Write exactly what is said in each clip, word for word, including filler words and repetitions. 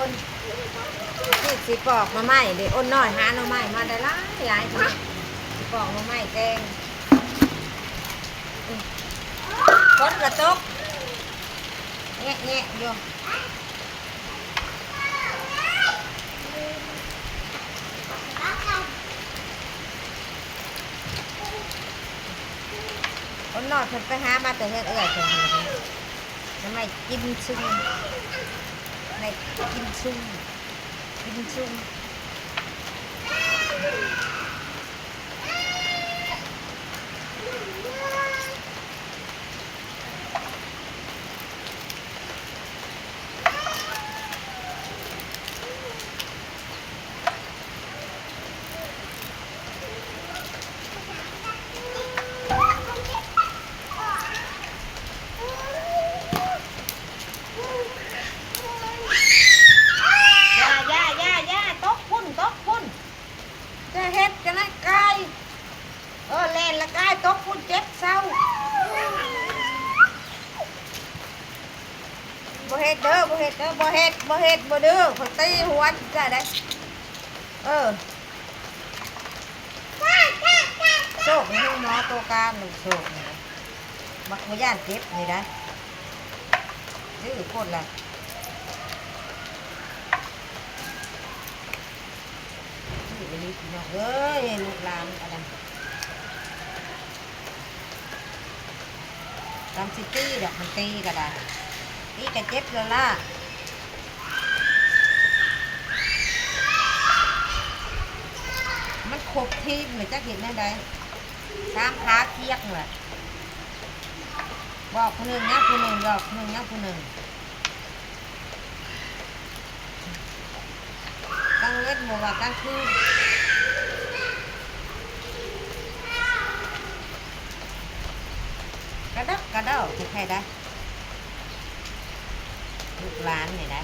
นี่สิปอกหน่อไม้เด้ อ้นน้อยหาหน่อไม้มาได้หลายหลาย สิปอกหน่อไม้แกง ฝนกระตก แงะแงะอยู่ อ้นน้อยเพิ่นไปหามาแต่เฮือนเอื้อยเพิ่น ทำไมกินซุ่ม ไม่กินซุ่ม กินซุ่ม อย่า อย่า อย่า อย่า ตกพุ่น ตกพุ่น จะเฮ็ดจะนั่นกาย เออ แล่นละกาย ตกพุ่น เจ็บเซา บ่เฮ็ดเด้อ บ่เฮ็ดเด้อ บ่เฮ็ด บ่เฮ็ด บ่ดื้อ ข้อยตีหัวจะได้ เออ โชคนี่หมอตัวการลูกโชคนี่นะ บักบ่ย่านเจ็บนี่นะ ดื้อโคตรละ ดื้ออีหลีพี่น้องเอ้ย ลูกหลานอันนั้น ตามสิตีดอก มันตีก็ได้ ตีก็เจ็บแล้วล่ะ มันครบทีมเลย จักเห็นแนวใด สามขาเทียกเลย บอกผู้หนึ่งนะผู้หนึ่ง บอกผู้หนึ่งนะผู้หนึ่ง กลางเว็นบ่ว่ากลางคืน กระดอกกระเดอแท้ๆได้ ลูกหลานนี่นะ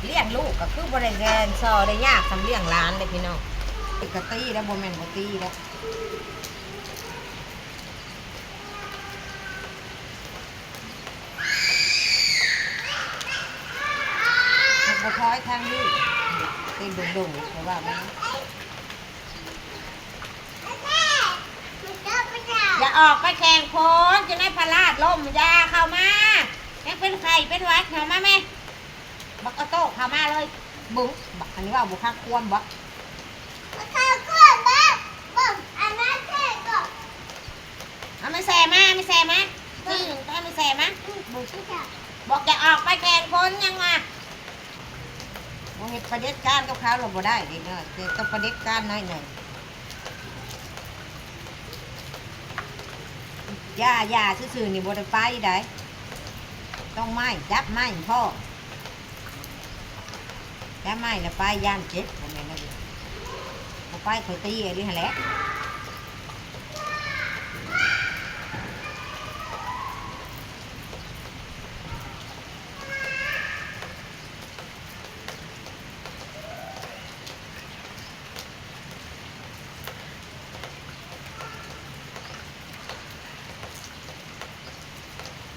เลี้ยงลูกก็คือบ่ได้แซนซอได้ยากสำเลี้ยงหลานเลยพี่น้อง ปกติแล้วบ่แม่นบ่ตีแล้ว มันบ่ถอยทางนี้ เป็นดงๆ เพราะว่ามัน อย่าออกไปแข่งคน จะได้พลาดล้ม อย่าเข้ามา ยังเป็นไข้เป็นหวัดเข้ามาแม่ บักกะโต้เข้ามาเลย บึ้ง บักอันนี้ว่าบุคักควมบัก เอาไม่แส่มา ไม่แส่มา นี่ เอาไม่แส่มา บอกจะออกไปแข่งคนยังวะ บ่เฮ็ดประเด็จการกับเขาเราบ่ได้เด้เนาะ แต่ต้องประเด็จการหน่อยหนึ่ง อย่า อย่าซื่อๆ นี่บ่ได้ไปได้ ต้องไม้ จับไม้พ่อ จับไม้แล้วไป ย่านเจ็บ บ่แม่นแล้วเด้ บ่ไปข้อยตีเอาเด้หั่นแหละ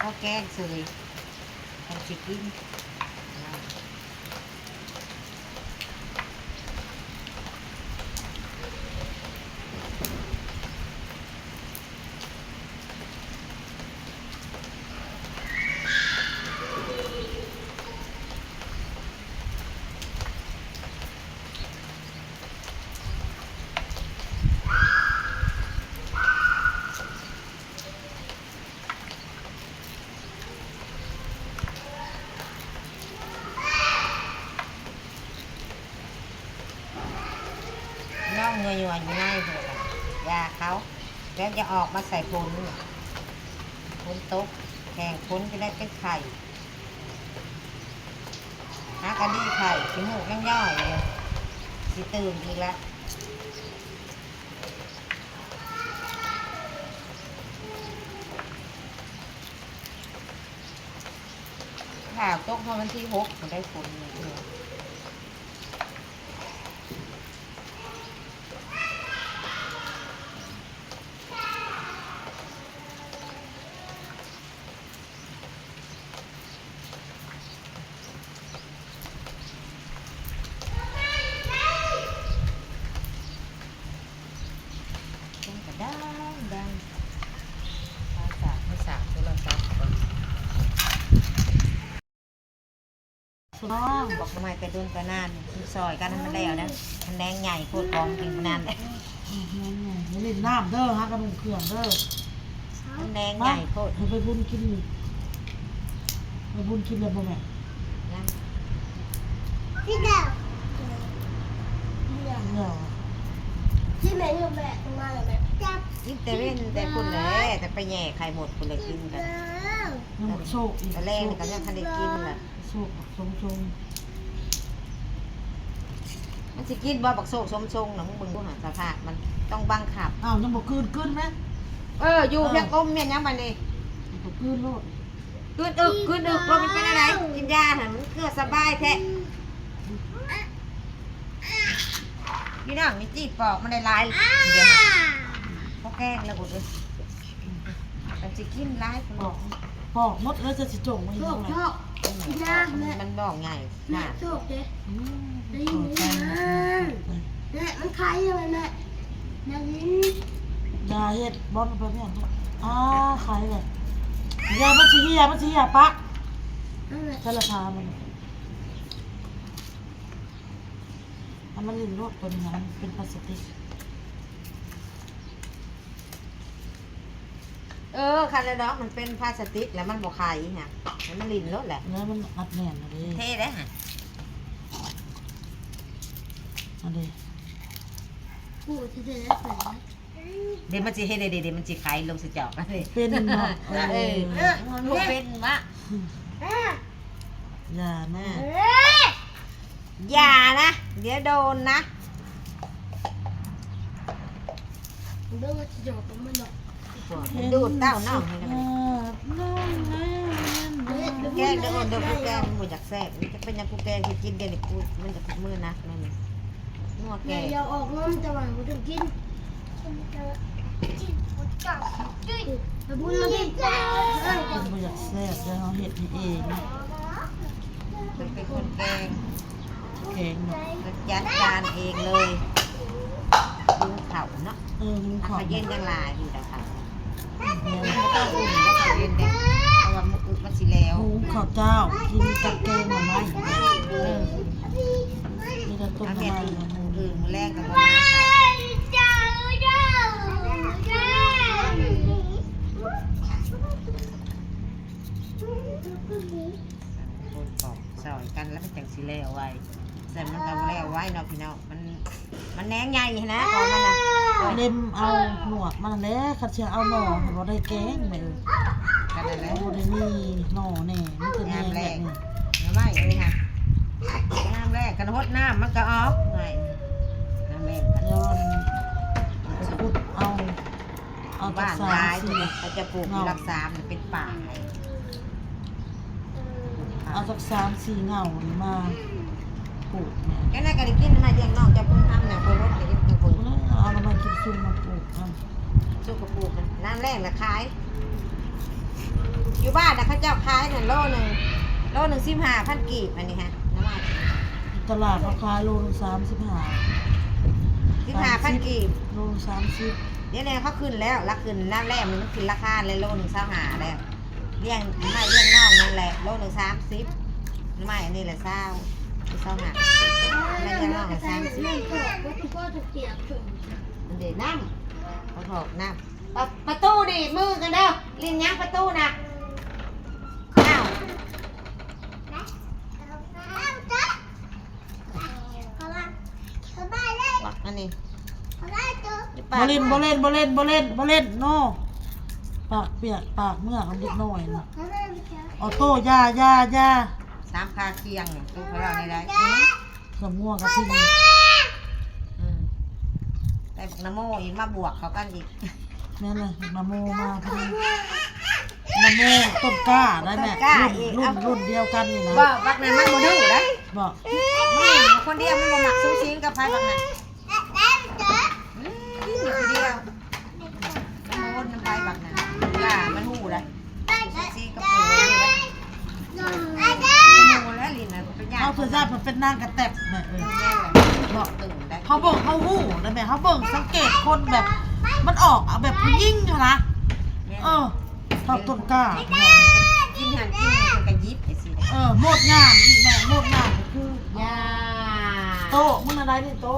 ข้าวแกงเสย มันสิกิน น้องเงยอยู่ในหัวยาเขา แล้วจะออกมาใส่ฝน ฝนตก แข่งฝนจะได้เป็นไข่ หากะดีไข่ ขี้มูกยังย่อยอยู่ สิตื่นอีกแล้ว ข่าวตกเมื่อวันที่หก มันได้ฝนอยู่เด้อ น้อง บอกทำไมแต่ดุนแต่นาน ซอยกันให้มันแล้วนะ มันแดงใหญ่โพดของกินนาน อืม แม่นๆ อย่าเล่นน้ำเด้อ หากระดุมเครื่องเด้อ มันแดงใหญ่โพด ให้ไปบุญกินนี่ ไปบุญกินแล้วบ่แม่ ยัง พี่ดาว เดี๋ยว ที่แม่อยู่แม่มาแล้วแม่จับ กินแต่เว้นแต่คุณแหละ แต่ไปแย่ไข่หมดคุณเลยกินกัน ยังบักโซกอีก แต่แรกนี่ก็ยังทันได้กินล่ะ โซกบักสมชง มันสิกินบ่บักโซกสมชงน่ะ มึงเบิ่งดูหาสภาพมันต้องบังคับ อ้าว ยังบ่กลืน กลืนไหม เออ อยู่ อ้าว เพียงอมเมียนยังบัดนี้ บ่กลืนโลด กลืนอึก กลืนอึก ว่ามันเป็นอะไร กินยาหั่นมันคือสบายแท้ พี่น้องนี่จี้ปอกมันได้หลาย เดี๋ยวนะ พอแกงแล้วกูด้วย มันสิกินหลาย ปอก ปอกหมดแล้วจะสิจงไว้ โชค ยังไง โชค อืม ยากเนี่ย มันบอกไง แม่ นะ โชคเด้ อืม ได้ยินไหม เนี่ย มันคล้ายอะไรแม่ ได้ยิน อย่าเฮ็ด บอสมันไปแม่น อ่า คล้ายเลย อย่า มันสิเหี่ย มันสิเหี่ยปะ นั่นแหละ ใช่ละพามัน อันมันหลินโลดตัวนี้นะ มันเป็นพลาสติก เออ คันแล้วดอก มันเป็นพลาสติกแล้วมันบ่ไขฮะ แล้วมันหลินโลดแหละ แล้วมันอัดแน่นเลย เท่เด้ฮะ อันนี้ กูจะเดินไป เดี๋ยวมันสิเฮ็ดได้เด้ เดี๋ยวมันสิไขลงสิจอก เป็นเนาะ เออ เออ เออ มันเป็นวะ อย่าแม่ เออ อย่านะ เดี๋ยวโดนนะ เดี๋ยวมันจะหยอกมันหรอก มันดูดเต้าเน่าให้มัน แกงเด้อ เด้อ แกงมันบ่อยากแซ่บ มันจะเป็นหยังกูแกงกูกินเดี๋ยวนี้กู มันจะมือนักนั่นนี่ นัวแกง แม่อย่าออกนมจะหวานกูจะกิน แต่บุญมากิน มันบ่อยากแซ่บแล้วเฮาเฮ็ดให้เอง มันเป็นคนแกง แกงเนาะ ก็จัดการเองเลย หุงข้าวเนาะ เออ หุงข้าว ข้าวเย็นจังหลายอยู่ดอกค่ะ แม่น บ่ต้องอุ่นดอกข้าวเย็นเด้ เพราะว่ามื้ออื่นมันสิแล้ว หุงข้าวเจ้า กินกับแกงหน่อไม้ เออ มีแต่ต้มหน่อไม้ เอาแม่น มื้ออื่นมื้อแลงก็บ่มาค่ะ คนปอกซอยกันแล้วมันจังสิแล้วไว แต่มันก็บ่แล้วไวเนาะพี่น้อง มัน มันแหนงใหญ่นะของมันน่ะ เล็มเอาหนวดมันแหละ คันสิเอาหน่อมันบ่ได้แกงแม่เอ้ย กันนั่นแหละ บ่ได้มีหน่อแน่ มีแต่แหนงแบบนี้ หน่อไม้อันนี้ค่ะ น้ำแรกกันหดน้ำมันก็ออกหน่อย น้ำแรกกัน ย้อนขุดเอา เอาจัก บ้าน สาม หลาย สี่ เขาจะปลูกอยู่ เงา หลักสามนี่เป็นป่าให้ เอาจักสามสี่เงานี่มาปลูกแม่ แค่นั้นก็ได้กินมาเลี้ยงน้องจะปลูกทำเนี่ย ปลูกรถเนี่ย จะปลูก เอามากินซุ่มมาปลูกเอา ซุ่มก็ปลูกนะ น้ำแรกน่ะขาย อยู่บ้านน่ะเขาเจ้าขายน่ะโลหนึ่ง โลหนึ่งสิบห้าพันกีบอันนี้ฮะ น้ำมัน ตลาดเขาขายโลหนึ่งสามสิบห้า สิบห้าพันกีบ โลหนึ่งสามสิบ เดี๋ยวนี้เขาขึ้นแล้ว ละขึ้นน้ำแรกมันขึ้นราคาเลย โลหนึ่งซาวห้าแล้ว เลี้ยงไม่เลี้ยงน้องนั่นแหละ โลหนึ่งสามสิบ ไม่อันนี้แหละซาว ซาวห้า ไม่เลี้ยงน้องละสามสิบ เดี๋ยวน้ำ เขาถอกน้ำ ประ ประตูนี่มือกันเด้อ ลินยังประตูนะ อ้าว บักอันนี้ บ่เล่น บ่เล่น บ่เล่น บ่เล่น บ่เล่น โน ปากเปียก ปากเมือกเด็กน้อยน่ะ ออโต้ อย่า อย่า อย่า สามขาเคียงนี่ ตู้เขาเล่าได้ได้ อืม สมงัวกะทิ อืม แต่บักนโมอีกมาบวกเขากันอีก นั่นน่ะ นโมมาพอดี นโมต้นกล้าได้แม่ ต้นกล้า รุ่น อีก รุ่น เอ้า รุ่นเดียวกันนี่นะ บ่ บักนั้นมันบ่ดื้อได้ บ่ มันอยู่คนเดียว มันบ่มักสูงสิงกับไผบักนั้น อืม อยู่คนเดียว มันบ่วนนำไผบักนั้น กล้า มันฮู้ได้ สูงสิงกับหมู่นี่ได้ หมู่แล้วลินน่ะ เป็นญาติ เอาเถอะจ้า มันเป็นนางกระแตบแม่เอ้ย แม่นแหละ บ่ ตื่นได้ เขาเบิ่งเขาฮู้นะแม่ เขาเบิ่งสังเกตคนแบบ มันออกเอาแบบผู้หญิงอยู่นะ แม่น เออ เท่าต้นกล้า กินหันกินนี่ก็กระยิบไปสิ เออ โมดย่างอีกแม่ โมดย่าง อะไรนี่โต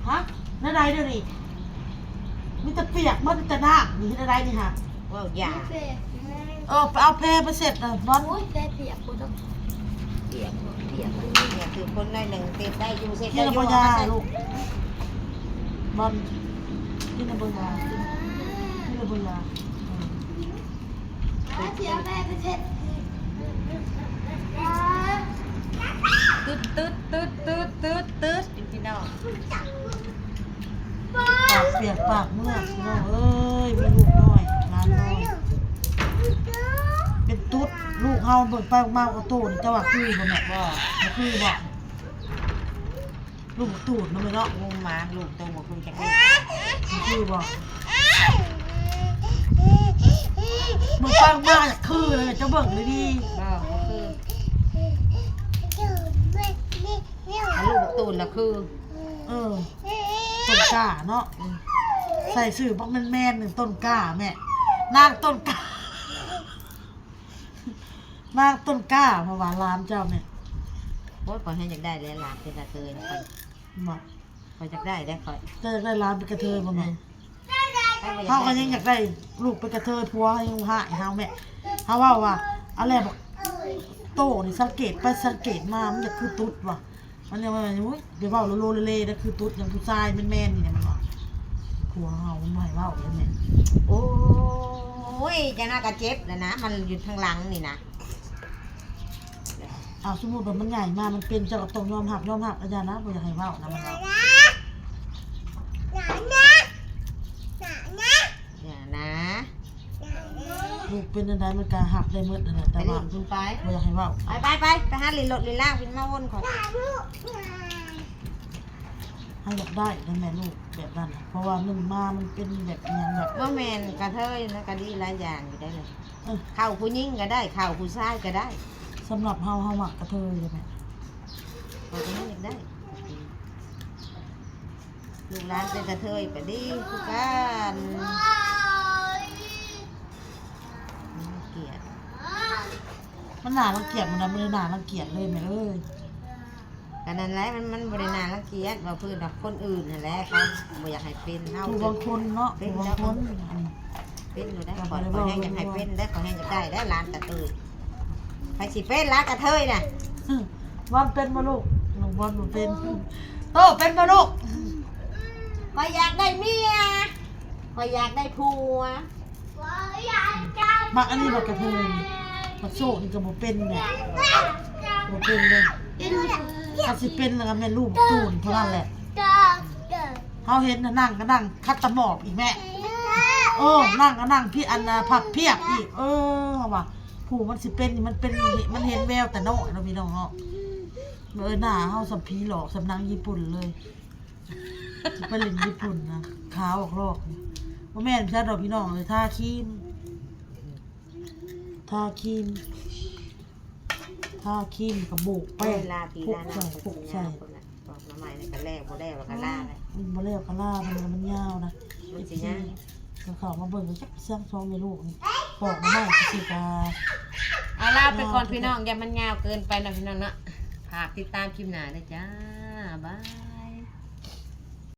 ฮะนั่นอะไรเดี๋ยวนี้มีแต่เปียกมันมีแต่น้ำนี่อะไรนี่ฮะ ว่าอย่า เออไปเอาแพรไปเสร็จนะบอล โอ้ยแพรเปียกกูต้องเปียกเปียกมัน อย่าคือคนน้อยหนึ่งติดได้อยู่เสร็จ นี่ ได้ ระ อยู่ บายาลูกบอลนี่ระบายา นี่ระบายา เสียแพรไปเช็ด ตึ๊ดตึ๊ดตึ๊ดตึ๊ดตึ๊ดตึ๊ดพี่น้อง ปากเปียกปากเมือกพี่น้องเอ้ยมีลูกน้อยหลานน้อยเป็นตุ๊ดลูกเฮาเบิ่งไปเบิ่งมาโอโต้นี่เจ้าว่าคือบ่แม่ ว่า บ่คือบ่ลูกตูดเนาะแม่เนาะ งงมาลูกโตบ่คือจักลูก บ่คือบ่เบิ่งไปเบิ่งมาอยากคือเลยเจ้าเบิ่งเลยดิ บ่บ่คือเอาลูกตูนละคือ เออต้นกล้าเนาะ อืม ใส่ชื่อบักแมนๆหนึ่งต้นกล้าแม่นางต้นกล้า นางต้นกล้าเพราะว่าหลานเจ้าแม่ โอ้ยขอให้อยากได้เลยหลานเป็นกระเทยนะคอย บอก ขอยอยากได้ได้คอย เจ้าอยากได้หลานเป็นกระเทยบ่แม่ ให้บ่ เฮาก็ยังอยากได้ลูกเป็นกระเทยผัวยังหายเฮาแม่เฮาเว้าว่าอะไรบอกโตนี่สังเกตไปสังเกตมามันอยากคือตุ๊ดว่ะมันยังว่าอุ้ยเดี๋ยวเว้าโลโลเลเลๆนะคือตุ๊ดยังผู้ชายแมนๆนี่นะมันว่าผัวเฮามันบ่ให้เว้าเลยแม่ โอ้ยจะน่ากระเจ็บแล้วนะ มันอยู่ทางหลังนี่นะ เอาสมมุติว่ามันใหญ่มามันเป็นเจ้าก็ต้องยอมรับยอมรับอาจารย์นะบ่อยากให้เว้านะมันว่า อย่านะ ลูกเป็นอะไรมันก็หับได้หมดนั่นแหละ ไป แต่ เล่ ว่าน คุณไป บ่อยากให้เว้า ไปไปไปไปหาลินรถลินล่างเป็นมาวนขอ ให้อยากได้นะแม่ลูกแบบนั้นน่ะเพราะว่าหนึ่งมามันเป็นแบบอย่างแบบ ว่าแมนกระเทยนะกะดีหลายอย่างอยู่ได้เลย เออ เข่าผู้หญิงก็ได้เข่าผู้ชายก็ได้ สำหรับเฮาเฮามักกระเทยเลยแม่ เขาก็ไม่อยากได้ลูกหลานเป็นกระเทยก็ดีคือกันเกลียด มันหนารังเกียจมันนะมันหนารังเกียจเลยแม่เอ้ย กันนั่นแหละมันมันบริณารังเกียจว่าพื้นดอกคนอื่นนั่นแหละเขาบ่อยากให้เป็นเฮา ผู้บางคนเนาะผู้บางคนอืม เป็นอยู่ได้ขอขอแห้งอยากให้เป็นได้ขอแห้งอยากได้ได้หลานกระเทยใครสิเป็นหลานกระเทยน่ะ บอลเป็นบ่ลูกลูกบอลบ่เป็นโตเป็นบ่ลูก ขอยอยากได้เมียขอยอยากได้ผัว มักอันนี้บักกระเทยบักโซ่นี่ก็บ่เป็นแม่บ่เป็นเลยถ้าสิเป็นแล้วก็แม่ลูกตูนเท่านั้นแหละเฮาเห็นน่ะนั่งก็นั่งคัดตะหมอบอีกแม่เออนั่งก็นั่งพี่อันน่ะพับเพียบอีก เออเฮาว่าผู้มันสิเป็นนี่มันเป็นมันเห็นแววแต่น้อยเนาะพี่น้องเนาะเออหน้าเฮาสำผีหลอกสำนางญี่ปุ่นเลย ไปเล่นญี่ปุ่นนะขาออกลอกนี่บ่แม่นซะดอกพี่น้องเลยทาครีมทาครีมทาครีมกับโบกแป้ง เวลาปี พวก หน้า ใส่ หน้า พวกใส่ คนน่ะปอกหน่อไม้นี่ก็แล้วบ่แล้วแล้วก็ล่าเลย มันบ่แล้วก็ล่ามันมันยาวนะ มันสิยาก ก็เข้ามาเบิ่งก็จักเสียงสองแม่ลูกนี่ปอกหน่อไม้สิกา เอาลาไปก่อนพี่น้องอย่ามันยาวเกินไปนะพี่น้องเนาะฝากติดตามคลิปหน้าด้วยจ้า